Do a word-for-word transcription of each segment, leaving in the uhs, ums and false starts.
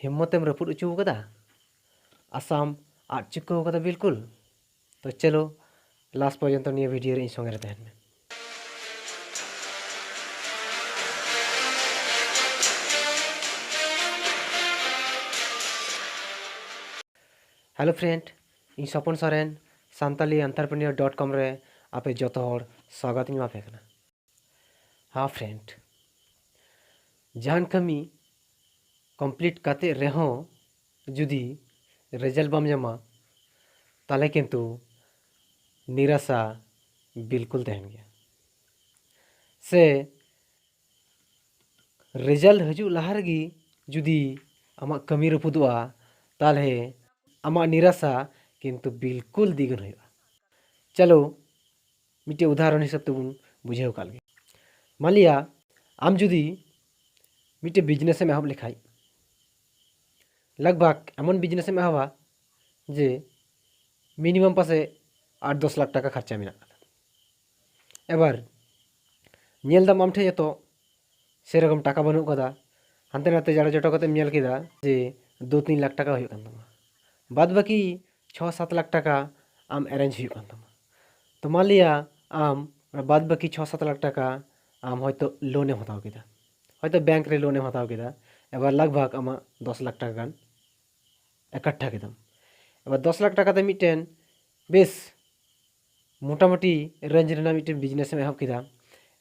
ᱦᱤᱢᱢᱚᱛᱮᱢ ᱨᱟᱹᱯᱩᱫ ᱦᱚᱪᱚ ᱟᱠᱟᱫᱟ? ᱟᱥᱟᱢ ᱟᱫ ᱪᱩᱠᱟᱹᱣ ᱟᱠᱟᱫᱟ ᱵᱤᱞᱠᱩᱞ? ᱛᱚ ᱪᱚᱞᱚ, ᱞᱟᱥᱴ ᱯᱚᱨᱡᱚᱱᱛᱚ ᱱᱤᱭᱟᱹ ᱵᱷᱤᱰᱤᱭᱳ ᱨᱮ ᱤᱧ ᱥᱚᱸᱜᱮ ᱨᱮ ᱛᱟᱦᱮᱱ ᱢᱮ᱾ ᱦᱮᱞᱳ ᱯᱷᱨᱮᱱᱰ, ᱤᱧ ᱥᱚᱯᱚᱱ ᱥᱚᱨᱮᱱ, ᱥᱟᱱᱛᱟᱞᱤ ᱮᱱᱴᱟᱨᱯᱨᱮᱱᱤᱭᱚᱨ ᱰᱚᱴ ᱠᱚᱢ ᱨᱮ ᱟᱯᱮ ᱡᱚᱛᱚ ᱦᱚᱲ ᱥᱟᱜᱟᱛ ᱤᱧ ᱮᱢᱟ ᱯᱮ ᱠᱟᱱᱟ᱾ ᱦᱮᱸ ᱯᱷᱨᱮᱱᱰ, ᱡᱟᱦᱟᱱ ᱠᱟᱹᱢᱤ ᱠᱚᱢᱯᱞᱤᱴ ᱠᱟᱛᱮ ᱨᱮᱦᱚᱸ ᱡᱩᱫᱤ ᱨᱮᱡᱟᱞᱴ ᱵᱟᱢ ᱧᱟᱢᱟ, ᱛᱟᱦᱚᱞᱮ ᱠᱤᱱᱛᱩ ᱱᱤᱨᱟᱥᱟ ᱵᱤᱞᱠᱩᱞ ᱛᱟᱦᱮᱱ ᱜᱮᱭᱟ᱾ ᱥᱮ ᱨᱮᱡᱟᱞᱴ ᱦᱤᱡᱩᱜ ᱞᱟᱦᱟ ᱨᱮᱜᱮ ᱡᱩᱫᱤ ᱟᱢᱟᱜ ᱠᱟᱹᱢᱤ ᱨᱟᱹᱯᱩᱫᱚᱜᱼᱟ, ᱛᱟᱦᱚᱞᱮ ᱟᱢᱟᱜ ᱱᱤᱨᱟᱥᱟ ᱠᱤᱱᱛᱩ ᱵᱤᱞᱠᱩᱞ ᱫᱤᱜᱩᱱ ᱦᱩᱭᱩᱜᱼᱟ᱾ ᱪᱚᱞᱚ, ᱢᱤᱫᱴᱮᱡ ᱩᱫᱟᱦᱚᱨᱚᱱ ᱦᱤᱥᱟᱹᱵ ᱛᱮᱵᱚᱱ ᱵᱩᱡᱷᱟᱹᱣ ᱠᱟᱜ ᱞᱮᱜᱮ᱾ ᱢᱟᱱᱞᱤᱭᱟ, ᱟᱢ ᱡᱩᱫᱤ ᱢᱤᱫᱴᱮᱡ ᱵᱤᱡᱽᱱᱮᱥ ᱮᱢ ᱮᱦᱚᱵ ᱞᱮᱠᱷᱟᱡ, ᱞᱟᱜᱽ ᱵᱷᱟᱜᱽ ᱮᱢᱚᱱ ᱵᱤᱡᱽᱱᱮᱥ ᱮᱢ ᱮᱦᱚᱵᱟ ᱡᱮ ᱢᱤᱱᱤᱢᱟᱢ ᱯᱟᱥᱮ ᱟᱴ ᱫᱚᱥ ᱞᱟᱠᱷ ᱴᱟᱠᱟ ᱠᱷᱚᱨᱪᱟ ᱢᱮᱱᱟᱜ ᱠᱟᱫᱟ᱾ ᱮᱵᱟᱨ ᱧᱮᱞ ᱫᱟᱢ ᱟᱢ ᱴᱷᱮᱡ ᱡᱚᱛᱚ ᱥᱮᱨᱚᱠᱚᱢ ᱴᱟᱠᱟ ᱵᱟᱹᱱᱩᱜ ᱠᱟᱫᱟ, ᱦᱟᱱᱛᱮ ᱱᱟᱛᱮ ᱡᱟᱲᱟ ᱡᱚᱴᱟ ᱠᱟᱛᱮᱢ ᱧᱮᱞ ᱠᱮᱫᱟ ᱡᱮ ᱫᱩ ᱛᱤᱱ ᱞᱟᱠᱷ ᱴᱟᱠᱟ ᱦᱩᱭᱩᱜ ᱠᱟᱱ ᱛᱟᱢᱟ, ᱵᱟᱫ ᱵᱟᱹᱠᱤ ᱪᱷᱚ ᱥᱟᱛ ᱞᱟᱠᱷ ᱴᱟᱠᱟ ᱟᱢ ᱮᱨᱮᱧᱡᱽ ᱦᱩᱭᱩᱜ ᱠᱟᱱ ᱛᱟᱢᱟ᱾ ᱛᱚ ᱢᱟᱱᱞᱤᱭᱟ, ᱟᱢ ᱚᱱᱟ ᱵᱟᱫ ᱵᱟᱹᱠᱤ ᱪᱷᱚ ᱥᱟᱛ ᱞᱟᱠᱷ ᱴᱟᱠᱟ ᱟᱢ ᱦᱚᱭᱛᱳ ᱞᱳᱱ ᱮᱢ ᱦᱟᱛᱟᱣ ᱠᱮᱫᱟ, ᱦᱚᱭᱛᱳ ᱵᱮᱝᱠ ᱨᱮ ᱞᱳᱱ ᱮᱢ ᱦᱟᱛᱟᱣ ᱠᱮᱫᱟ, ᱮᱵᱟᱨ ᱞᱟᱜᱽ ᱵᱷᱟᱜᱽ ᱟᱢᱟᱜ ᱫᱚᱥ ᱞᱟᱠᱷ ᱴᱟᱠᱟ ᱜᱟᱱ ᱮᱠᱟᱴᱷᱟ ᱠᱮᱫᱟᱢ᱾ ᱮᱵᱟᱨ ᱫᱚᱥ ᱞᱟᱠᱷ ᱴᱟᱠᱟ ᱛᱮ ᱢᱤᱫᱴᱮᱱ ᱵᱮᱥ ᱢᱚᱴᱟᱢᱩᱴᱤ ᱨᱮᱧᱡᱽ ᱨᱮᱱᱟᱜ ᱢᱤᱫᱴᱮᱱ ᱵᱤᱡᱽᱱᱮᱥ ᱮᱢ ᱮᱦᱚᱵ ᱠᱮᱫᱟ,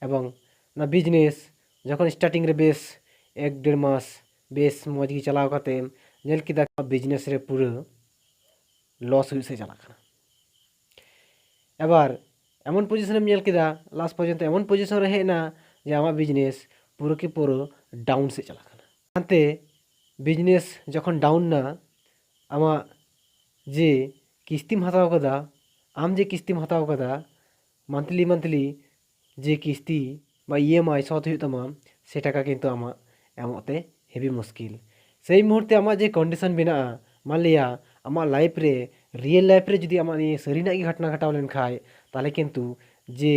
ᱮᱵᱚᱝ ᱚᱱᱟ ᱵᱤᱡᱽᱱᱮᱥ ᱡᱚᱠᱷᱚᱱ ᱥᱴᱟᱨᱴᱤᱝ ᱨᱮ ᱵᱮᱥ ᱮᱠ ᱰᱮᱲ ᱢᱟᱥ ᱵᱮᱥ ᱢᱚᱡᱽ ᱜᱮ ᱪᱟᱞᱟᱣ ᱠᱟᱛᱮᱢ ᱧᱮᱞ ᱠᱮᱫᱟ ᱵᱤᱡᱽᱱᱮᱥ ᱨᱮ ᱯᱩᱨᱟᱹ ᱞᱚᱥ ᱦᱩᱭᱩᱜ ᱥᱮᱫ ᱪᱟᱞᱟᱜ ᱠᱟᱱᱟ᱾ ᱮᱵᱟᱨ ᱮᱢᱚᱱ ᱯᱚᱡᱤᱥᱚᱱᱮᱢ ᱧᱮᱞ ᱠᱮᱫᱟ, ᱞᱟᱥᱴ ᱯᱚᱨᱡᱚᱱᱛᱚ ᱮᱢᱚᱱ ᱯᱚᱡᱤᱥᱚᱱ ᱨᱮ ᱦᱮᱡ ᱮᱱᱟ ᱡᱮ ᱟᱢᱟᱜ ᱵᱤᱡᱽᱱᱮᱥ ᱯᱩᱨᱟᱹ ᱠᱤ ᱯᱩᱨᱟᱹ ᱰᱟᱣᱩᱱ ᱥᱮᱫ ᱪᱟᱞᱟᱜ ᱠᱟᱱᱟ᱾ ᱦᱟᱱᱛᱮ ᱵᱤᱡᱽᱱᱮᱥ ᱡᱚᱠᱷᱚᱱ ᱰᱟᱣᱩᱱ ᱱᱟ, ᱟᱢᱟᱜ ᱡᱮ ᱠᱤᱥᱛᱤᱢ ᱦᱟᱛᱟᱣ ᱠᱟᱫᱟ, ᱟᱢ ᱡᱮ ᱠᱤᱥᱛᱤᱢ ᱦᱟᱛᱟᱣ ᱠᱟᱫᱟ ᱢᱟᱱᱛᱷᱞᱤ ᱢᱟᱱᱛᱷᱞᱤ, ᱡᱮ ᱠᱤᱥᱛᱤ ᱵᱟ ᱤ ᱮᱢ ᱟᱭ ᱥᱳᱫᱷ ᱦᱩᱭᱩᱜ ᱛᱟᱢᱟ, ᱥᱮ ᱴᱟᱠᱟ ᱠᱤᱱᱛᱩ ᱟᱢᱟᱜ ᱮᱢᱚᱜ ᱛᱮ ᱦᱮᱵᱤ ᱢᱩᱥᱠᱤᱞ᱾ ᱥᱮᱭ ᱢᱩᱦᱩᱨᱛᱮ ᱟᱢᱟᱜ ᱡᱮ ᱠᱚᱱᱰᱤᱥᱚᱱ ᱢᱮᱱᱟᱜᱼᱟ, ᱢᱟᱱ ᱞᱤᱭᱟ ᱟᱢᱟᱜ ᱞᱟᱭᱤᱯᱷ ᱨᱮ, ᱨᱤᱭᱮᱞ ᱞᱟᱭᱤᱯᱷ ᱨᱮ ᱡᱩᱫᱤ ᱟᱢᱟᱜ ᱱᱤᱭᱟᱹ ᱥᱟᱹᱨᱤᱱᱟᱜ ᱜᱮ ᱜᱷᱚᱴᱚᱱᱟ ᱜᱷᱚᱴᱟᱣ ᱞᱮᱱᱠᱷᱟᱡ, ᱛᱟᱦᱚᱞᱮ ᱠᱤᱱᱛᱩ ᱡᱮ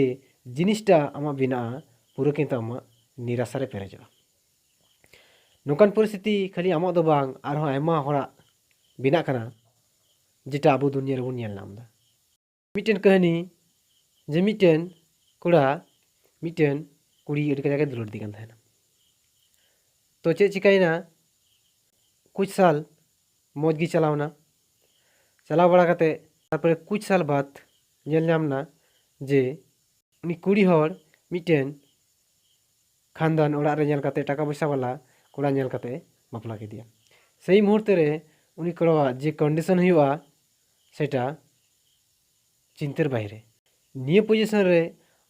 ᱡᱤᱱᱤᱥᱴᱟ ᱟᱢᱟᱜ ᱵᱮᱱᱟᱜᱼᱟ, ᱯᱩᱨᱟᱹ ᱠᱤᱱᱛᱩ ᱟᱢᱟᱜ ᱱᱤᱨᱟᱥᱟ ᱨᱮ ᱯᱮᱨᱮᱡᱚᱜᱼᱟ᱾ ᱱᱚᱝᱠᱟᱱ ᱯᱚᱨᱤᱥᱛᱷᱤᱛᱤ ᱠᱷᱟᱹᱞᱤ ᱟᱢᱟᱜ ᱫᱚ ᱵᱟᱝ, ᱟᱨᱦᱚᱸ ᱟᱭᱢᱟ ᱦᱚᱲᱟᱜ ᱵᱮᱱᱟᱜ ᱠᱟᱱᱟ, ᱡᱮᱴᱟ ᱟᱵᱚ ᱫᱩᱱᱤᱭᱟᱹ ᱨᱮᱵᱚᱱ ᱧᱮᱞ ᱧᱟᱢ ᱮᱫᱟ᱾ ᱢᱤᱫᱴᱮᱱ ᱠᱟᱹᱦᱱᱤ, ᱡᱮ ᱢᱤᱫᱴᱮᱱ ᱠᱚᱲᱟ ᱢᱤᱫᱴᱮᱱ ᱠᱩᱲᱤ ᱟᱹᱰᱤ ᱠᱟᱡᱟᱠ ᱮ ᱫᱩᱞᱟᱹᱲ ᱫᱤ ᱠᱟᱱ ᱛᱟᱦᱮᱱᱟ᱾ ᱛᱚ ᱪᱮᱫ ᱪᱤᱠᱟᱹᱭᱮᱱᱟ, ᱠᱩᱪ ᱥᱟᱞ ᱢᱚᱡᱽ ᱜᱮ ᱪᱟᱞᱟᱣᱱᱟ᱾ ᱪᱟᱞᱟᱣ ᱵᱟᱲᱟ ᱠᱟᱛᱮ ᱛᱟᱨᱯᱚᱨᱮ ᱠᱩᱪ ᱥᱟᱞ ᱵᱟᱫ ᱧᱮᱞ ᱧᱟᱢ ᱮᱱᱟ ᱡᱮ ᱩᱱᱤ ᱠᱩᱲᱤ ᱦᱚᱲ ᱢᱤᱫᱴᱮᱱ ᱠᱷᱟᱱᱫᱟᱱ ᱚᱲᱟᱜ ᱨᱮ ᱧᱮᱞ ᱠᱟᱛᱮ, ᱴᱟᱠᱟ ᱯᱚᱭᱥᱟ ᱵᱟᱞᱟ ᱠᱚᱲᱟ ᱧᱮᱞ ᱠᱟᱛᱮ ᱵᱟᱯᱞᱟ ᱠᱮᱫᱮᱭᱟ᱾ ᱥᱮᱭ ᱢᱩᱦᱩᱨᱛᱮ ᱨᱮ ᱩᱱᱤ ᱠᱚᱲᱟᱣᱟᱜ ᱡᱮ ᱠᱚᱱᱰᱤᱥᱚᱱ ᱦᱩᱭᱩᱜᱼᱟ, ᱥᱮᱴᱟ ᱪᱤᱱᱛᱟᱹᱨ ᱵᱟᱦᱨᱮ᱾ ᱱᱤᱭᱟᱹ ᱯᱚᱡᱤᱥᱚᱱ ᱨᱮ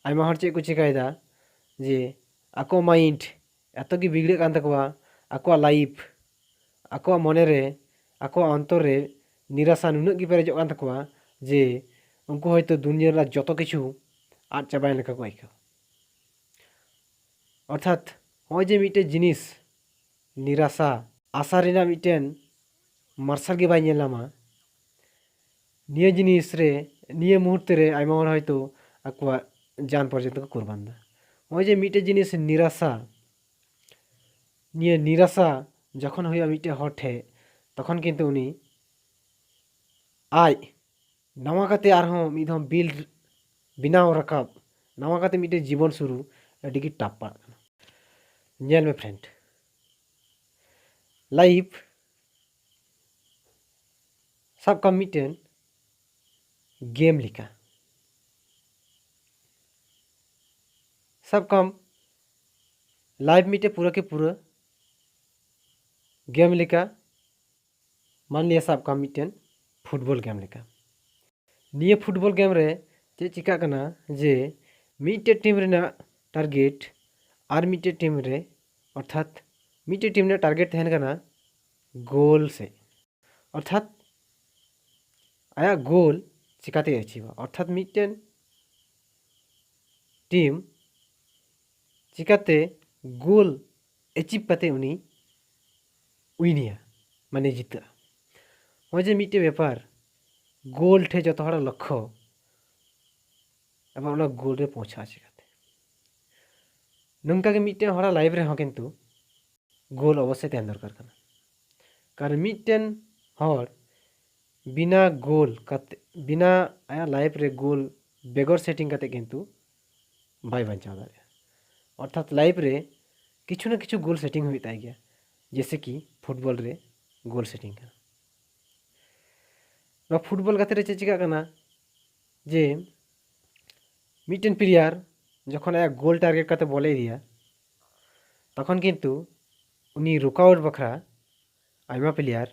ᱟᱭᱢᱟ ᱦᱚᱲ ᱪᱮᱫ ᱠᱚ ᱪᱤᱠᱟᱹᱭᱮᱫᱟ, ᱡᱮ ᱟᱠᱚ ᱢᱟᱭᱤᱱᱰ ᱮᱛᱚ ᱜᱮ ᱵᱤᱜᱽᱲᱟᱹᱜ ᱠᱟᱱ ᱛᱟᱠᱚᱣᱟ, ᱟᱠᱚᱣᱟᱜ ᱞᱟᱭᱤᱯᱷ, ᱟᱠᱚᱣᱟᱜ ᱢᱚᱱᱮ ᱨᱮ, ᱟᱠᱚᱣᱟᱜ ᱚᱱᱛᱚᱨ ᱨᱮ ᱱᱤᱨᱟᱥᱟ ᱱᱩᱱᱟᱹᱜ ᱜᱮ ᱯᱮᱨᱮᱡᱚᱜ ᱠᱟᱱ ᱛᱟᱠᱚᱣᱟ ᱡᱮ ᱩᱱᱠᱩ ᱦᱚᱭᱛᱳ ᱫᱩᱱᱤᱭᱟᱹ ᱨᱮᱱᱟᱜ ᱡᱚᱛᱚ ᱠᱤᱪᱷᱩ ᱟᱫ ᱪᱟᱵᱟᱭᱮᱱ ᱞᱮᱠᱟ ᱠᱚ ᱟᱹᱭᱠᱟᱹᱣᱟ᱾ ᱚᱨᱛᱷᱟᱛ ᱱᱚᱜᱼᱚᱭ ᱡᱮ ᱢᱤᱫᱴᱮᱡ ᱡᱤᱱᱤᱥ ᱱᱤᱨᱟᱥᱟ, ᱟᱥᱟ ᱨᱮᱱᱟᱜ ᱢᱤᱫᱴᱮᱱ ᱢᱟᱨᱥᱟᱞ ᱜᱮ ᱵᱟᱭ ᱧᱮᱞ ᱧᱟᱢᱟ, ᱱᱤᱭᱟᱹ ᱡᱤᱱᱤᱥ ᱨᱮ, ᱱᱤᱭᱟᱹ ᱢᱩᱦᱩᱨᱛᱮ ᱨᱮ ᱟᱭᱢᱟ ᱦᱚᱲ ᱦᱚᱭᱛᱳ ᱟᱠᱚᱣᱟᱜ ᱡᱟᱱ ᱯᱚᱨᱡᱚᱱᱛᱚ ᱠᱚ ᱠᱩᱨᱵᱟᱱ ᱮᱫᱟ᱾ ᱱᱚᱜᱼᱚᱭ ᱡᱮ ᱢᱤᱫᱴᱮᱡ ᱡᱤᱱᱤᱥ ᱱᱤᱨᱟᱥᱟ, ᱱᱤᱭᱟᱹ ᱱᱤᱨᱟᱥᱟ ᱡᱚᱠᱷᱚᱱ ᱦᱩᱭᱩᱜᱼᱟ ᱢᱤᱫᱴᱮᱡ ᱦᱚᱲ ᱴᱷᱮᱡ, ᱛᱚᱠᱷᱚᱱ ᱠᱤᱱᱛᱩ ᱩᱱᱤ ᱟᱡ ᱱᱟᱣᱟ ᱠᱟᱛᱮ ᱟᱨᱦᱚᱸ ᱢᱤᱫ ᱫᱷᱟᱣ ᱵᱤᱞᱰ, ᱵᱮᱱᱟᱣ ᱨᱟᱠᱟᱵ, ᱱᱟᱣᱟ ᱠᱟᱛᱮ ᱢᱤᱫᱴᱮᱡ ᱡᱤᱵᱚᱱ ᱥᱩᱨᱩ ᱟᱹᱰᱤ ᱜᱮ ᱴᱟᱯ ᱯᱟᱲᱟᱜ ᱠᱟᱱᱟ᱾ ᱧᱮᱞ ᱢᱮ ᱯᱷᱨᱮᱱᱰ, ᱞᱟᱭᱤᱯᱷ ᱥᱟᱵ ᱠᱟᱜ ᱢᱤᱫᱴᱮᱱ ᱜᱮᱢ ᱞᱮᱠᱟ᱾ ᱥᱟᱵ ᱠᱟᱜ ᱞᱟᱭᱤᱯᱷ ᱢᱤᱫᱴᱮᱱ ᱯᱩᱨᱟᱹ ᱠᱮ ᱯᱩᱨᱟᱹ ᱜᱮᱢ ᱞᱮᱠᱟ᱾ ᱢᱟᱱᱞᱤᱭᱟ ᱥᱟᱵ ᱠᱟᱜ ᱢᱤᱫᱴᱮᱱ ᱯᱷᱩᱴᱵᱚᱞ ᱜᱮᱢ ᱞᱮᱠᱟ᱾ ᱱᱤᱭᱟᱹ ᱯᱷᱩᱴᱵᱚᱞ ᱜᱮᱢ ᱨᱮ ᱪᱮᱫ ᱪᱤᱠᱟᱹᱜ ᱠᱟᱱᱟ ᱡᱮ ᱢᱤᱫᱴᱮᱡ ᱴᱤᱢ ᱨᱮᱱᱟᱜ ᱴᱟᱨᱜᱮᱴ ᱟᱨ ᱢᱤᱫᱴᱮᱡ ᱴᱤᱢ ᱨᱮ, ᱚᱨᱛᱷᱟᱛ ᱢᱤᱫᱴᱮᱡ ᱴᱤᱢ ᱨᱮᱱᱟᱜ ᱴᱟᱨᱜᱮᱴ ᱛᱟᱦᱮᱱ ᱠᱟᱱᱟ ᱜᱳᱞ ᱥᱮᱫ, ᱚᱨᱛᱷᱟᱛ ᱟᱭᱟᱜ ᱜᱳᱞ ᱪᱤᱠᱟᱛᱮᱭ ᱟᱹᱪᱤᱵᱟ, ᱚᱨᱛᱷᱟᱛ ᱢᱤᱫᱴᱮᱱ ᱴᱤᱢ ᱪᱤᱠᱟᱛᱮ ᱜᱳᱞ ᱮᱪᱤᱵᱷ ᱠᱟᱛᱮ ᱩᱱᱤ ᱩᱭᱤᱱᱮᱭᱟ, ᱢᱟᱱᱮ ᱡᱤᱛᱟᱹᱜᱼᱟ᱾ ᱱᱚᱜᱼᱚᱭ ᱡᱮ ᱢᱤᱫᱴᱮᱡ ᱵᱮᱯᱟᱨ, ᱜᱳᱞ ᱴᱷᱮᱡ ᱡᱚᱛᱚ ᱦᱚᱲᱟᱜ ᱞᱚᱠᱠᱷᱚ, ᱮᱵᱚᱝ ᱚᱱᱟ ᱜᱳᱞ ᱨᱮ ᱯᱳᱸᱪᱷᱟᱜᱼᱟ ᱪᱤᱠᱟᱛᱮ? ᱱᱚᱝᱠᱟ ᱜᱮ ᱢᱤᱫᱴᱮᱱ ᱦᱚᱲᱟᱜ ᱞᱟᱭᱤᱯᱷ ᱨᱮᱦᱚᱸ ᱠᱤᱱᱛᱩ ᱜᱳᱞ ᱚᱵᱚᱥᱥᱳᱭ ᱛᱟᱦᱮᱱ ᱫᱚᱨᱠᱟᱨ ᱠᱟᱱᱟ᱾ ᱠᱟᱨᱚᱱ ᱢᱤᱫᱴᱮᱱ ᱦᱚᱲ ᱵᱤᱱᱟ ᱜᱳᱞ ᱠᱟᱛᱮ, ᱵᱤᱱᱟ ᱟᱭᱟᱜ ᱞᱟᱭᱤᱯᱷ ᱨᱮ ᱜᱳᱞ ᱵᱮᱜᱚᱨ ᱥᱮᱴᱤᱝ ᱠᱟᱛᱮ ᱠᱤᱱᱛᱩ ᱵᱟᱭ ᱵᱟᱧᱪᱟᱣ ᱫᱟᱲᱮᱭᱟᱜᱼᱟ᱾ ᱚᱨᱛᱷᱟᱛ ᱞᱟᱭᱤᱯᱷ ᱨᱮ ᱠᱤᱪᱷᱩ ᱱᱟ ᱠᱤᱪᱷᱩ ᱜᱳᱞ ᱥᱮᱴᱤᱝ ᱦᱩᱭᱩᱜ ᱛᱟᱭ ᱜᱮᱭᱟ, ᱡᱮᱭᱥᱮ ᱠᱤ ᱯᱷᱩᱴᱵᱚᱞ ᱨᱮ ᱜᱳᱞ ᱥᱮᱴᱤᱝ ᱠᱟᱱᱟ᱾ ᱱᱚᱣᱟ ᱯᱷᱩᱴᱵᱚᱞ ᱜᱟᱛᱮ ᱨᱮ ᱪᱮᱫ ᱪᱤᱠᱟᱹᱜ ᱠᱟᱱᱟ ᱡᱮ ᱢᱤᱫᱴᱮᱱ ᱯᱞᱮᱭᱟᱨ ᱡᱚᱠᱷᱚᱱ ᱟᱭᱟᱜ ᱜᱳᱞ ᱴᱟᱨᱜᱮᱴ ᱠᱟᱛᱮ ᱵᱚᱞᱮ ᱤᱫᱤᱭᱟ, ᱛᱚᱠᱷᱚᱱ ᱠᱤᱱᱛᱩ ᱩᱱᱤ ᱨᱩᱠᱟᱣᱴ ᱵᱟᱠᱷᱨᱟ ᱟᱭᱢᱟ ᱯᱞᱮᱭᱟᱨ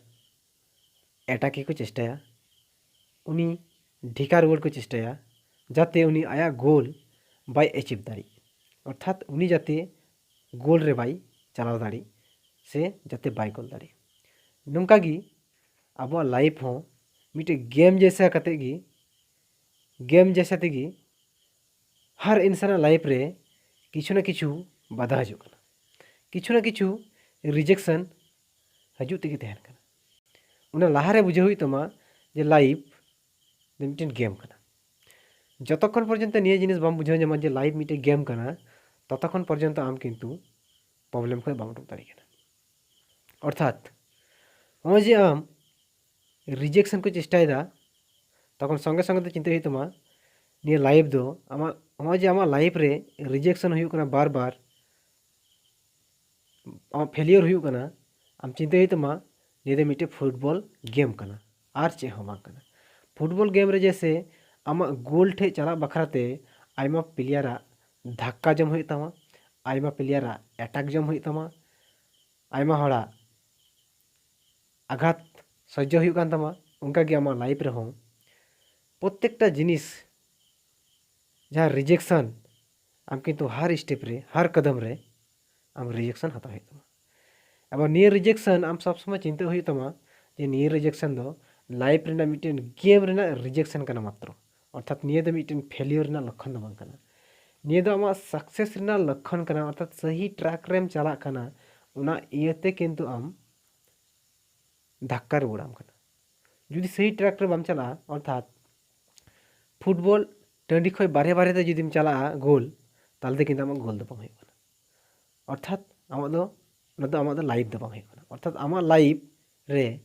ᱮᱴᱟᱜ ᱜᱮᱠᱚ ᱪᱮᱥᱴᱟᱭᱟ, ᱩᱱᱤ ᱰᱷᱮᱠᱟ ᱨᱩᱣᱟᱹᱲ ᱠᱚ ᱪᱮᱥᱴᱟᱭᱟ, ᱡᱟᱛᱮ ᱩᱱᱤ ᱟᱭᱟᱜ ᱜᱳᱞ ᱵᱟᱭ ᱮᱪᱤᱵᱷ ᱫᱟᱲᱮᱜ, ᱚᱨᱛᱷᱟᱛ ᱩᱱᱤ ᱡᱟᱛᱮ ᱜᱳᱞ ᱨᱮ ᱵᱟᱭ ᱪᱟᱞᱟᱣ ᱫᱟᱲᱮᱜ ᱥᱮ ᱡᱟᱛᱮ ᱵᱟᱭ ᱜᱳᱞ ᱫᱟᱲᱮᱜ᱾ ᱱᱚᱝᱠᱟ ᱜᱮ ᱟᱵᱚᱣᱟᱜ ᱞᱟᱭᱤᱯᱷ ᱦᱚᱸ ᱢᱤᱫᱴᱮᱡ ᱜᱮᱢ ᱡᱮᱭᱥᱟ ᱠᱟᱛᱮ ᱜᱮ, ᱜᱮᱢ ᱡᱮᱭᱥᱟ ᱛᱮᱜᱮ ᱦᱟᱨ ᱤᱱᱥᱟᱱᱟᱜ ᱞᱟᱭᱤᱯᱷ ᱨᱮ ᱠᱤᱪᱷᱩ ᱱᱟ ᱠᱤᱪᱷᱩ ᱵᱟᱫᱷᱟ ᱦᱤᱡᱩᱜ ᱠᱟᱱᱟ, ᱠᱤᱪᱷᱩ ᱱᱟ ᱠᱤᱪᱷᱩ ᱨᱤᱡᱮᱠᱥᱚᱱ ᱦᱤᱡᱩᱜ ᱛᱮᱜᱮ ᱛᱟᱦᱮᱱ ᱠᱟᱱᱟ᱾ ᱚᱱᱟ ᱞᱟᱦᱟᱨᱮ ᱵᱩᱡᱷᱟᱹᱣ ᱦᱩᱭᱩᱜ ᱛᱟᱢᱟ ᱡᱮ ᱞᱟᱭᱤᱯᱷ ᱫᱚ ᱢᱤᱫᱴᱮᱱ ᱜᱮᱢ ᱠᱟᱱᱟ᱾ ᱡᱚᱛᱚᱠᱷᱚᱱ ᱯᱚᱨᱡᱚᱱᱛᱚ ᱱᱤᱭᱟᱹ ᱡᱤᱱᱤᱥ ᱵᱟᱢ ᱵᱩᱡᱷᱟᱹᱣ ᱧᱟᱢᱟ ᱡᱮ ᱞᱟᱭᱤᱯᱷ ᱢᱤᱫᱴᱮᱱ ᱜᱮᱢ ᱠᱟᱱᱟ, ᱛᱚᱛᱚᱠᱷᱚᱱ ᱯᱚᱨᱡᱚᱱᱛᱚ ᱟᱢ ᱠᱤᱱᱛᱩ ᱯᱨᱚᱵᱞᱮᱢ ᱠᱷᱚᱱ ᱵᱟᱢ ᱩᱰᱩᱠ ᱫᱟᱲᱮᱭᱟᱜ ᱠᱟᱱᱟ᱾ ᱚᱨᱛᱷᱟᱛ ᱱᱚᱜᱼᱚᱭ ᱡᱮ ᱟᱢ ᱨᱤᱡᱮᱠᱥᱚᱱ ᱠᱚ ᱪᱮᱥᱴᱟᱭᱮᱫᱟ, ᱛᱚᱠᱷᱚᱱ ᱥᱚᱸᱜᱮ ᱥᱚᱸᱜᱮ ᱛᱮ ᱪᱤᱱᱛᱟᱹ ᱦᱩᱭᱩᱜ ᱛᱟᱢᱟ ᱱᱤᱭᱟᱹ ᱞᱟᱭᱤᱯᱷ ᱫᱚ ᱟᱢᱟᱜ, ᱱᱚᱜᱼᱚᱭ ᱡᱮ ᱟᱢᱟᱜ ᱞᱟᱭᱤᱯᱷ ᱨᱮ ᱨᱤᱡᱮᱠᱥᱚᱱ ᱦᱩᱭᱩᱜ ᱠᱟᱱᱟ ᱵᱟᱨ ᱵᱟᱨ, ᱟᱢᱟᱜ ᱯᱷᱮᱞᱤᱭᱳᱨ ᱦᱩᱭᱩᱜ ᱠᱟᱱᱟ, ᱟᱢ ᱪᱤᱱᱛᱟᱹ ᱦᱩᱭᱩᱜ ᱛᱟᱢᱟ ᱱᱤᱭᱟᱹ ᱫᱚ ᱢᱤᱫᱴᱮᱡ ᱯᱷᱩᱴᱵᱚᱞ ᱜᱮᱢ ᱠᱟᱱᱟ, ᱟᱨ ᱪᱮᱫ ᱦᱚᱸ ᱵᱟᱝ ᱠᱟᱱᱟ᱾ ᱯᱷᱩᱴᱵᱚᱞ ᱜᱮᱢ ᱨᱮ ᱡᱮᱭᱥᱮ ᱟᱢᱟᱜ ᱜᱳᱞ ᱴᱷᱮᱡ ᱪᱟᱞᱟᱜ ᱵᱟᱠᱷᱨᱟ ᱛᱮ ᱟᱭᱢᱟ ᱯᱞᱮᱭᱟᱨᱟᱜ ᱫᱷᱟᱠᱠᱟ ᱡᱚᱢ ᱦᱩᱭᱩᱜ ᱛᱟᱢᱟ, ᱟᱭᱢᱟ ᱯᱞᱮᱭᱟᱨᱟᱜ ᱮᱴᱟᱠ ᱡᱚᱢ ᱦᱩᱭᱩᱜ ᱛᱟᱢᱟ, ᱟᱭᱢᱟ ᱦᱚᱲᱟᱜ ᱟᱜᱷᱟᱛ ᱥᱚᱡᱡᱚ ᱦᱩᱭᱩᱜ ᱠᱟᱱ ᱛᱟᱢᱟ᱾ ᱚᱱᱠᱟᱜᱮ ᱟᱢᱟᱜ ᱞᱟᱭᱤᱯᱷ ᱨᱮᱦᱚᱸ ᱯᱨᱚᱛᱮᱠᱴᱟ ᱡᱤᱱᱤᱥ ᱡᱟᱦᱟᱸ ᱨᱤᱡᱮᱠᱥᱚᱱ, ᱟᱢ ᱠᱤᱱᱛᱩ ᱦᱟᱨ ᱥᱴᱮᱯ ᱨᱮ, ᱦᱟᱨ ᱠᱚᱫᱚᱢ ᱨᱮ ᱟᱢ ᱨᱤᱡᱮᱠᱥᱚᱱ ᱦᱟᱛᱟᱣ ᱦᱩᱭᱩᱜ ᱛᱟᱢᱟ᱾ ᱟᱵᱟᱨ ᱱᱤᱭᱟᱹ ᱨᱤᱡᱮᱠᱥᱚᱱ ᱟᱢ ᱥᱚᱵ ᱥᱚᱢᱚᱭ ᱪᱤᱱᱛᱟᱹ ᱦᱩᱭᱩᱜ ᱛᱟᱢᱟ ᱡᱮ ᱱᱤᱭᱟᱹ ᱨᱤᱡᱮᱠᱥᱚᱱ ᱫᱚ ᱞᱟᱭᱤᱯᱷ ᱨᱮᱱᱟᱜ ᱢᱤᱫᱴᱮᱱ ᱜᱮᱢ ᱨᱮᱱᱟᱜ ᱨᱤᱡᱮᱠᱥᱚᱱ ᱠᱟᱱᱟ ᱢᱟᱛᱨᱚ, ᱚᱨᱛᱷᱟᱛ ᱱᱤᱭᱟᱹ ᱫᱚ ᱢᱤᱫᱴᱮᱱ ᱯᱷᱮᱞᱤᱭᱳᱨ ᱨᱮᱱᱟᱜ ᱞᱚᱠᱠᱷᱚᱱ ᱫᱚ ᱵᱟᱝ ᱠᱟᱱᱟ᱾ ᱱᱤᱭᱟᱹ ᱫᱚ ᱟᱢᱟᱜ ᱥᱟᱠᱥᱮᱥ ᱨᱮᱱᱟᱜ ᱞᱚᱠᱠᱷᱚᱱ ᱠᱟᱱᱟ, ᱚᱨᱛᱷᱟᱛ ᱥᱟᱹᱦᱤ ᱴᱨᱟᱠ ᱨᱮᱢ ᱪᱟᱞᱟᱜ ᱠᱟᱱᱟ, ᱚᱱᱟ ᱤᱭᱟᱹᱛᱮ ᱠᱤᱱᱛᱩ ᱟᱢ ᱫᱷᱟᱠᱠᱟ ᱨᱩᱣᱟᱹᱲᱟᱢ ᱠᱟᱱᱟ᱾ ᱡᱩᱫᱤ ᱥᱟᱹᱦᱤ ᱴᱨᱟᱠ ᱨᱮ ᱵᱟᱢ ᱪᱟᱞᱟᱜᱼᱟ, ᱚᱨᱛᱷᱟᱛ ᱯᱷᱩᱴᱵᱚᱞ ᱴᱟᱺᱰᱤ ᱠᱷᱚᱱ ᱵᱟᱨᱦᱮ ᱵᱟᱨᱦᱮ ᱛᱮ ᱡᱩᱫᱤᱢ ᱪᱟᱞᱟᱜᱼᱟ ᱜᱳᱞ, ᱛᱟᱦᱚᱞᱮ ᱫᱚ ᱠᱤᱱᱛᱩ ᱟᱢᱟᱜ ᱜᱳᱞ ᱫᱚ ᱵᱟᱝ ᱦᱩᱭᱩᱜ ᱠᱟᱱᱟ᱾ ᱚᱨᱛᱷᱟᱛ ᱟᱢᱟᱜ ᱫᱚ ᱚᱱᱟ ᱫᱚ ᱟᱢᱟᱜ ᱫᱚ ᱞᱟᱭᱤᱯᱷ ᱫᱚ ᱵᱟᱝ ᱦᱩᱭᱩᱜ ᱠᱟᱱᱟ᱾ ᱚᱨᱛᱷᱟᱛ ᱟᱢᱟᱜ ᱞᱟᱭᱤᱯᱷ ᱨᱮ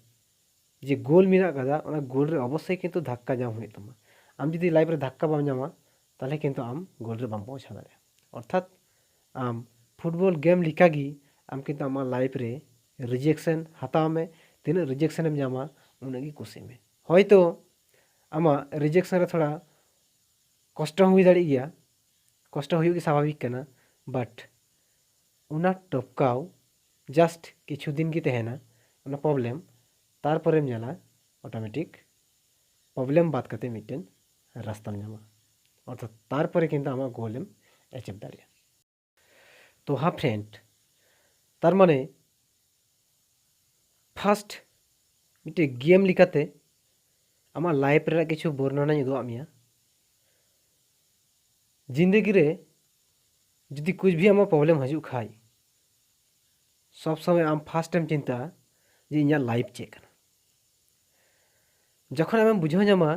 ᱡᱮ ᱜᱳᱞ ᱢᱮᱱᱟᱜ ᱟᱠᱟᱫᱟ, ᱚᱱᱟ ᱜᱳᱞ ᱨᱮ ᱚᱵᱚᱥᱥᱳᱭ ᱠᱤᱱᱛᱩ ᱫᱷᱟᱠᱠᱟ ᱧᱟᱢ ᱦᱩᱭᱩᱜ ᱛᱟᱢᱟ᱾ ᱟᱢ ᱡᱩᱫᱤ ᱞᱟᱭᱤᱯᱷ ᱨᱮ ᱫᱷᱟᱠᱠᱟ ᱵᱟᱢ ᱧᱟᱢᱟ, ᱛᱟᱦᱚᱞᱮ ᱠᱤᱱᱛᱩ ᱟᱢ ᱜᱳᱞ ᱨᱮ ᱵᱟᱢ ᱯᱳᱣᱪᱷᱟᱣ ᱫᱟᱲᱮᱭᱟᱜᱼᱟ᱾ ᱚᱨᱛᱷᱟᱛ ᱟᱢ ᱯᱷᱩᱴᱵᱚᱞ ᱜᱮᱢ ᱞᱮᱠᱟᱜᱮ ᱟᱢ ᱠᱤᱱᱛᱩ ᱟᱢᱟᱜ ᱞᱟᱭᱤᱯᱷ ᱨᱮ ᱨᱤᱡᱮᱠᱥᱚᱱ ᱦᱟᱛᱟᱣ ᱢᱮ᱾ ᱛᱤᱱᱟᱹᱜ ᱨᱤᱡᱮᱠᱥᱚᱱ ᱮᱢ ᱧᱟᱢᱟ, ᱩᱱᱟᱹᱜ ᱜᱮ ᱠᱩᱥᱤ ᱢᱮ᱾ ᱦᱚᱭᱛᱳ ᱟᱢᱟᱜ ᱨᱤᱡᱮᱠᱥᱚᱱ ᱨᱮ ᱛᱷᱚᱲᱟ ᱠᱚᱥᱴᱚ ᱦᱚᱸ ᱦᱩᱭ ᱫᱟᱲᱮᱭᱟᱜ ᱜᱮᱭᱟ, ᱠᱚᱥᱴᱚ ᱦᱩᱭᱩᱜ ᱜᱮ ᱥᱟᱵᱷᱟᱵᱤᱠ ᱠᱟᱱᱟ, ᱵᱟᱴ ᱚᱱᱟ ᱴᱚᱯᱠᱟᱣ ᱡᱟᱥᱴ ᱠᱤᱪᱷᱩ ᱫᱤᱱ ᱜᱮ ᱛᱟᱦᱮᱱᱟ ᱚᱱᱟ ᱯᱨᱚᱵᱞᱮᱢ᱾ ᱛᱟᱨᱯᱚᱨᱮᱢ ᱧᱮᱞᱟ ᱚᱴᱳᱢᱮᱴᱤᱠ ᱯᱨᱚᱵᱞᱮᱢ ᱵᱟᱫ ᱠᱟᱛᱮ ᱢᱤᱫᱴᱮᱱ ᱨᱟᱥᱛᱟᱢ ᱧᱟᱢᱟ᱾ ᱚᱨᱛᱷᱟᱛ ᱛᱟᱨᱯᱚᱨᱮ ᱠᱤᱱᱛᱩ ᱟᱢᱟᱜ ᱜᱳᱞᱮᱢ ᱮᱪᱤᱵᱷ ᱫᱟᱲᱮᱭᱟᱜᱼᱟ᱾ ᱛᱚ ᱦᱟ ᱯᱷᱨᱮᱱᱰ, ᱛᱟᱨ ᱢᱟᱱᱮ ᱯᱷᱟᱥᱴ ᱢᱤᱫᱴᱮᱡ ᱜᱮᱢ ᱞᱮᱠᱟᱛᱮ ᱟᱢᱟᱜ ᱞᱟᱭᱤᱯᱷ ᱨᱮᱱᱟᱜ ᱠᱤᱪᱷᱩ ᱵᱚᱨᱱᱚᱱᱟᱧ ᱩᱫᱩᱜ ᱟᱫ ᱢᱮᱭᱟ᱾ ᱡᱤᱱᱫᱮᱜᱤ ᱨᱮ ᱡᱩᱫᱤ ᱠᱩᱪ ᱵᱷᱤ ᱟᱢᱟᱜ ᱯᱨᱚᱵᱞᱮᱢ ᱦᱤᱡᱩᱜ ᱠᱷᱟᱡ, ᱥᱚᱵ ᱥᱚᱢᱚᱭ ᱟᱢ ᱯᱷᱟᱥᱴ ᱮᱢ ᱪᱤᱱᱛᱟᱹᱜᱼᱟ ᱡᱮ ᱤᱧᱟᱹᱜ ᱞᱟᱭᱤᱯᱷ ᱪᱮᱫ ᱠᱟᱱᱟ᱾ ᱡᱚᱠᱷᱚᱱ ᱟᱢᱮᱢ ᱵᱩᱡᱷᱟᱹᱣ ᱧᱟᱢᱟ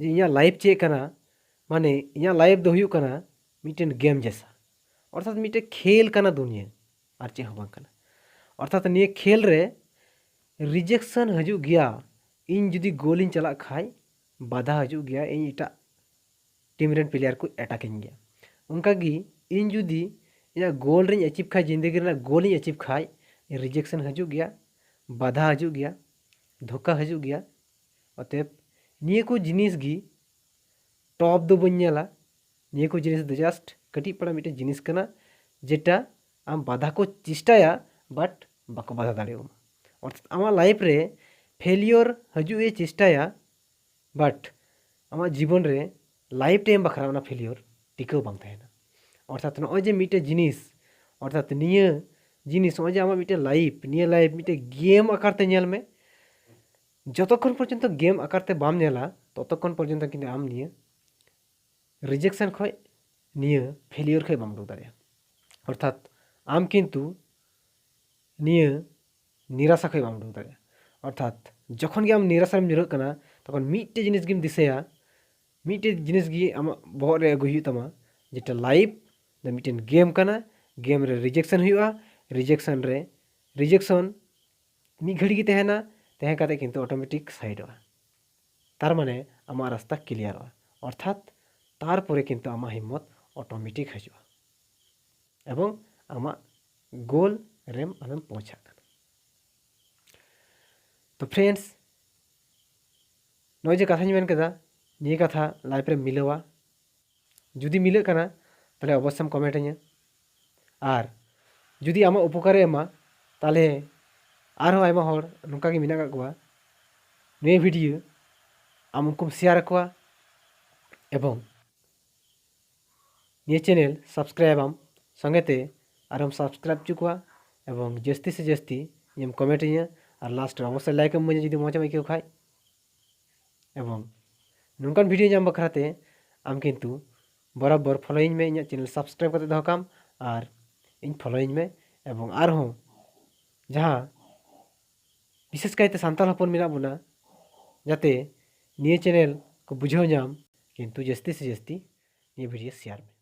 ᱡᱮ ᱤᱧᱟᱹᱜ ᱞᱟᱭᱤᱯᱷ ᱪᱮᱫ ᱠᱟᱱᱟ, ᱢᱟᱱᱮ ᱤᱧᱟᱹᱜ ᱞᱟᱭᱤᱯᱷ ᱫᱚ ᱦᱩᱭᱩᱜ ᱠᱟᱱᱟ ᱢᱤᱫᱴᱮᱱ ᱜᱮᱢ ᱡᱮᱥᱟ, ᱚᱨᱛᱷᱟᱛ ᱢᱤᱫᱴᱮᱱ ᱠᱷᱮᱞ ᱠᱟᱱᱟ ᱫᱩᱱᱤᱭᱟᱹ, ᱟᱨ ᱪᱮᱫ ᱦᱚᱸ ᱵᱟᱝ ᱠᱟᱱᱟ᱾ ᱚᱨᱛᱷᱟᱛ ᱱᱤᱭᱟᱹ ᱠᱷᱮᱞ ᱨᱮ ᱨᱤᱡᱮᱠᱥᱚᱱ ᱦᱤᱡᱩᱜ ᱜᱮᱭᱟ᱾ ᱤᱧ ᱡᱩᱫᱤ ᱜᱳᱞᱤᱧ ᱪᱟᱞᱟᱜ ᱠᱷᱟᱡ, ᱵᱟᱫᱷᱟ ᱦᱤᱡᱩᱜ ᱜᱮᱭᱟ, ᱤᱧ ᱮᱴᱟᱜ ᱴᱤᱢ ᱨᱮᱱ ᱯᱞᱮᱭᱟᱨ ᱠᱚ ᱮᱴᱟᱠᱤᱧ ᱜᱮᱭᱟ᱾ ᱚᱱᱠᱟᱜᱮ ᱤᱧ ᱡᱩᱫᱤ ᱤᱧᱟᱹᱜ ᱜᱳᱞ ᱨᱤᱧ ᱮᱪᱤᱵᱷ ᱠᱷᱟᱡ, ᱡᱤᱱᱫᱮᱜᱤ ᱨᱮᱱᱟᱜ ᱜᱳᱞ ᱤᱧ ᱮᱪᱤᱵᱷ ᱠᱷᱟᱡ, ᱨᱤᱡᱮᱠᱥᱚᱱ ᱦᱤᱡᱩᱜ ᱜᱮᱭᱟ, ᱵᱟᱫᱷᱟ ᱦᱤᱡᱩᱜ ᱜᱮᱭᱟ, ᱫᱷᱳᱠᱟ ᱦᱤᱡᱩᱜ ᱜᱮᱭᱟ᱾ ᱚᱛᱮᱵ ᱱᱤᱭᱟᱹ ᱠᱚ ᱡᱤᱱᱤᱥ ᱜᱮ ᱴᱚᱯ ᱫᱚ ᱵᱟᱹᱧ ᱧᱮᱞᱟ᱾ ᱱᱤᱭᱟᱹ ᱠᱚ ᱡᱤᱱᱤᱥ ᱫᱚ ᱡᱟᱥᱴ ᱠᱟᱹᱴᱤᱡ ᱯᱟᱲᱟ ᱢᱤᱫᱴᱮᱱ ᱡᱤᱱᱤᱥ ᱠᱟᱱᱟ, ᱡᱮᱴᱟ ᱟᱢ ᱵᱟᱫᱷᱟ ᱠᱚ ᱪᱮᱥᱴᱟᱭᱟ, ᱵᱟᱴ ᱵᱟᱠᱚ ᱵᱟᱫᱷᱟ ᱫᱟᱲᱮᱭᱟᱢᱟ᱾ ᱚᱨᱛᱷᱟᱛ ᱟᱢᱟᱜ ᱞᱟᱭᱤᱯᱷ ᱨᱮ ᱯᱷᱮᱞᱤᱭᱳᱨ ᱦᱤᱡᱩᱜ ᱮ ᱪᱮᱥᱴᱟᱭᱟ, ᱵᱟᱴ ᱟᱢᱟᱜ ᱡᱤᱵᱚᱱ ᱨᱮ ᱞᱟᱭᱤᱯᱷ ᱴᱟᱭᱤᱢ ᱵᱟᱠᱷᱨᱟ ᱚᱱᱟ ᱯᱷᱮᱞᱤᱭᱳᱨ ᱴᱤᱠᱟᱹᱣ ᱵᱟᱝ ᱛᱟᱦᱮᱱᱟ᱾ ᱚᱨᱛᱷᱟᱛ ᱱᱚᱜᱼᱚᱭ ᱡᱮ ᱢᱤᱫᱴᱮᱡ ᱡᱤᱱᱤᱥ, ᱚᱨᱛᱷᱟᱛ ᱱᱤᱭᱟᱹ ᱡᱤᱱᱤᱥ, ᱱᱚᱜᱼᱚᱭ ᱡᱮ ᱟᱢᱟᱜ ᱢᱤᱫᱴᱮᱡ ᱞᱟᱭᱤᱯᱷ, ᱱᱤᱭᱟᱹ ᱞᱟᱭᱤᱯᱷ ᱢᱤᱫᱴᱮᱡ ᱜᱮᱢ ᱟᱠᱟᱨ ᱛᱮ ᱧᱮᱞ ᱢᱮ᱾ ᱡᱚᱛᱚᱠᱷᱚᱱ ᱯᱚᱨᱡᱚᱱᱛᱚ ᱜᱮᱢ ᱟᱠᱟᱨ ᱛᱮ ᱵᱟᱢ ᱧᱮᱞᱟ, ᱛᱚᱛᱚᱠᱷᱚᱱ ᱯᱚᱨᱡᱚᱱᱛᱚ ᱠᱤᱱᱛᱩ ᱟᱢ ᱱᱤᱭᱟᱹ ᱨᱤᱡᱮᱠᱥᱚᱱ ᱠᱷᱚᱡ ᱱᱤᱭᱟᱹ ᱯᱷᱮᱞᱤᱭᱳᱨ ᱠᱷᱚᱡ ᱵᱟᱢ ᱩᱰᱩᱠ ᱫᱟᱲᱮᱭᱟᱜᱼᱟ᱾ ᱚᱨᱛᱷᱟᱛ ᱟᱢ ᱠᱤᱱᱛᱩ ᱱᱤᱭᱟᱹ ᱱᱤᱨᱟᱥᱟ ᱠᱷᱚᱡ ᱵᱟᱢ ᱩᱰᱩᱠ ᱫᱟᱲᱮᱭᱟᱜᱼᱟ᱾ ᱚᱨᱛᱷᱟᱛ ᱡᱚᱠᱷᱚᱱ ᱜᱮ ᱟᱢ ᱱᱤᱨᱟᱥᱟ ᱨᱮᱢ ᱧᱩᱨᱦᱟᱹᱜ ᱠᱟᱱᱟ, ᱛᱚᱠᱷᱚᱱ ᱢᱤᱫᱴᱮᱡ ᱡᱤᱱᱤᱥ ᱜᱮᱢ ᱫᱤᱥᱟᱹᱭᱟ, ᱢᱤᱫᱴᱮᱡ ᱡᱤᱱᱤᱥ ᱜᱮ ᱟᱢᱟᱜ ᱵᱚᱦᱚᱜ ᱨᱮ ᱟᱹᱜᱩᱭ ᱦᱩᱭᱩᱜ ᱛᱟᱢᱟ, ᱡᱮᱴᱟ ᱞᱟᱭᱤᱯᱷ ᱫᱚ ᱢᱤᱫᱴᱮᱱ ᱜᱮᱢ ᱠᱟᱱᱟ, ᱜᱮᱢ ᱨᱮ ᱨᱤᱡᱮᱠᱥᱚᱱ ᱦᱩᱭᱩᱜᱼᱟ, ᱨᱤᱡᱮᱠᱥᱚᱱ ᱨᱮ ᱨᱤᱡᱮᱠᱥᱚᱱ ᱢᱤᱫ ᱜᱷᱟᱹᱲᱤ ᱜᱮ ᱛᱟᱦᱮᱱᱟ, ᱛᱟᱦᱮᱸ ᱠᱟᱛᱮ ᱠᱤᱱᱛᱩ ᱚᱴᱳᱢᱮᱴᱤᱠ ᱥᱟᱭᱤᱰᱚᱜᱼᱟ᱾ ᱛᱟᱨ ᱢᱟᱱᱮ ᱟᱢᱟᱜ ᱨᱟᱥᱛᱟ ᱠᱞᱤᱭᱟᱨᱚᱜᱼᱟ, ᱚᱨᱛᱷᱟᱛ ᱛᱟᱨᱯᱚᱨᱮ ᱠᱤᱱᱛᱩ ᱟᱢᱟᱜ ᱦᱤᱢᱢᱚᱛ ᱚᱴᱳᱢᱮᱴᱤᱠ ᱦᱤᱡᱩᱜᱼᱟ ᱮᱵᱚᱝ ᱟᱢᱟᱜ ᱜᱳᱞ ᱨᱮᱢ ᱟᱢᱮᱢ ᱯᱳᱸᱪᱷᱟᱜ ᱠᱟᱱᱟ᱾ ᱛᱚ ᱯᱷᱨᱮᱱᱰᱥ, ᱱᱚᱜᱼᱚᱭ ᱡᱮ ᱠᱟᱛᱷᱟᱧ ᱢᱮᱱ ᱠᱮᱫᱟ, ᱱᱤᱭᱟᱹ ᱠᱟᱛᱷᱟ ᱞᱟᱭᱤᱯᱷ ᱨᱮᱢ ᱢᱤᱞᱟᱹᱣᱟ᱾ ᱡᱩᱫᱤ ᱢᱤᱞᱟᱹᱜ ᱠᱟᱱᱟ, ᱛᱟᱦᱚᱞᱮ ᱚᱵᱚᱥᱥᱚᱢ ᱠᱚᱢᱮᱱᱴ ᱟᱹᱧᱟ᱾ ᱟᱨ ᱡᱩᱫᱤ ᱟᱢᱟᱜ ᱩᱯᱚᱠᱟᱨᱮ ᱮᱢᱟ, ᱛᱟᱦᱚᱞᱮ ᱟᱨᱦᱚᱸ ᱟᱭᱢᱟ ᱦᱚᱲ ᱱᱚᱝᱠᱟ ᱜᱮ ᱢᱮᱱᱟᱜ ᱟᱠᱟᱫ ᱠᱚᱣᱟ, ᱱᱤᱭᱟᱹ ᱵᱷᱤᱰᱤᱭᱳ ᱟᱢ ᱩᱱᱠᱩᱢ ᱥᱮᱭᱟᱨ ᱟᱠᱚᱣᱟ ᱮᱵᱚᱝ ᱱᱤᱭᱟᱹ ᱪᱮᱱᱮᱞ ᱥᱟᱵᱥᱠᱨᱟᱭᱤᱵ ᱟᱢ, ᱥᱚᱸᱜᱮ ᱛᱮ ᱟᱨᱦᱚᱸᱢ ᱥᱟᱵᱥᱠᱨᱟᱭᱤᱵ ᱦᱚᱪᱚ ᱠᱚᱣᱟ ᱮᱵᱚᱝ ᱡᱟᱹᱥᱛᱤ ᱥᱮ ᱡᱟᱹᱥᱛᱤ ᱤᱧᱮᱢ ᱠᱚᱢᱮᱱᱴ ᱟᱹᱧᱟ ᱟᱨ ᱞᱟᱥᱴ ᱨᱮ ᱚᱵᱚᱥᱥᱳᱭ ᱞᱟᱭᱤᱠ ᱮᱢ ᱤᱢᱟᱹᱧᱟ ᱡᱩᱫᱤ ᱢᱚᱡᱽ ᱮᱢ ᱟᱹᱭᱠᱟᱹᱣ ᱠᱷᱟᱡ᱾ ᱮᱵᱚᱝ ᱱᱚᱝᱠᱟᱱ ᱵᱷᱤᱰᱤᱭᱳ ᱧᱟᱢ ᱵᱟᱠᱷᱨᱟ ᱛᱮ ᱟᱢ ᱠᱤᱱᱛᱩ ᱵᱚᱨᱟᱵᱚᱨ ᱯᱷᱚᱞᱳᱭᱤᱧ ᱢᱮ, ᱤᱧᱟᱹᱜ ᱪᱮᱱᱮᱞ ᱥᱟᱵᱥᱠᱨᱟᱭᱤᱵ ᱠᱟᱛᱮ ᱫᱚᱦᱚ ᱠᱟᱢ ᱟᱨ ᱤᱧ ᱯᱷᱚᱞᱳᱭᱤᱧ ᱢᱮ᱾ ᱮᱵᱚᱝ ᱟᱨᱦᱚᱸ ᱡᱟᱦᱟᱸ ᱵᱤᱥᱮᱥ ᱠᱟᱭᱛᱮ ᱥᱟᱱᱛᱟᱲ ᱦᱚᱯᱚᱱ ᱢᱮᱱᱟᱜ ᱵᱚᱱᱟ, ᱡᱟᱛᱮ ᱱᱤᱭᱟᱹ ᱪᱮᱱᱮᱞ ᱠᱚ ᱵᱩᱡᱷᱟᱹᱣ ᱧᱟᱢ, ᱠᱤᱱᱛᱩ ᱡᱟᱹᱥᱛᱤ ᱥᱮ ᱡᱟᱹᱥᱛᱤ ᱱᱤᱭᱟᱹ ᱵᱷᱤᱰᱤᱭᱳ ᱥᱮᱭᱟᱨ ᱢᱮ᱾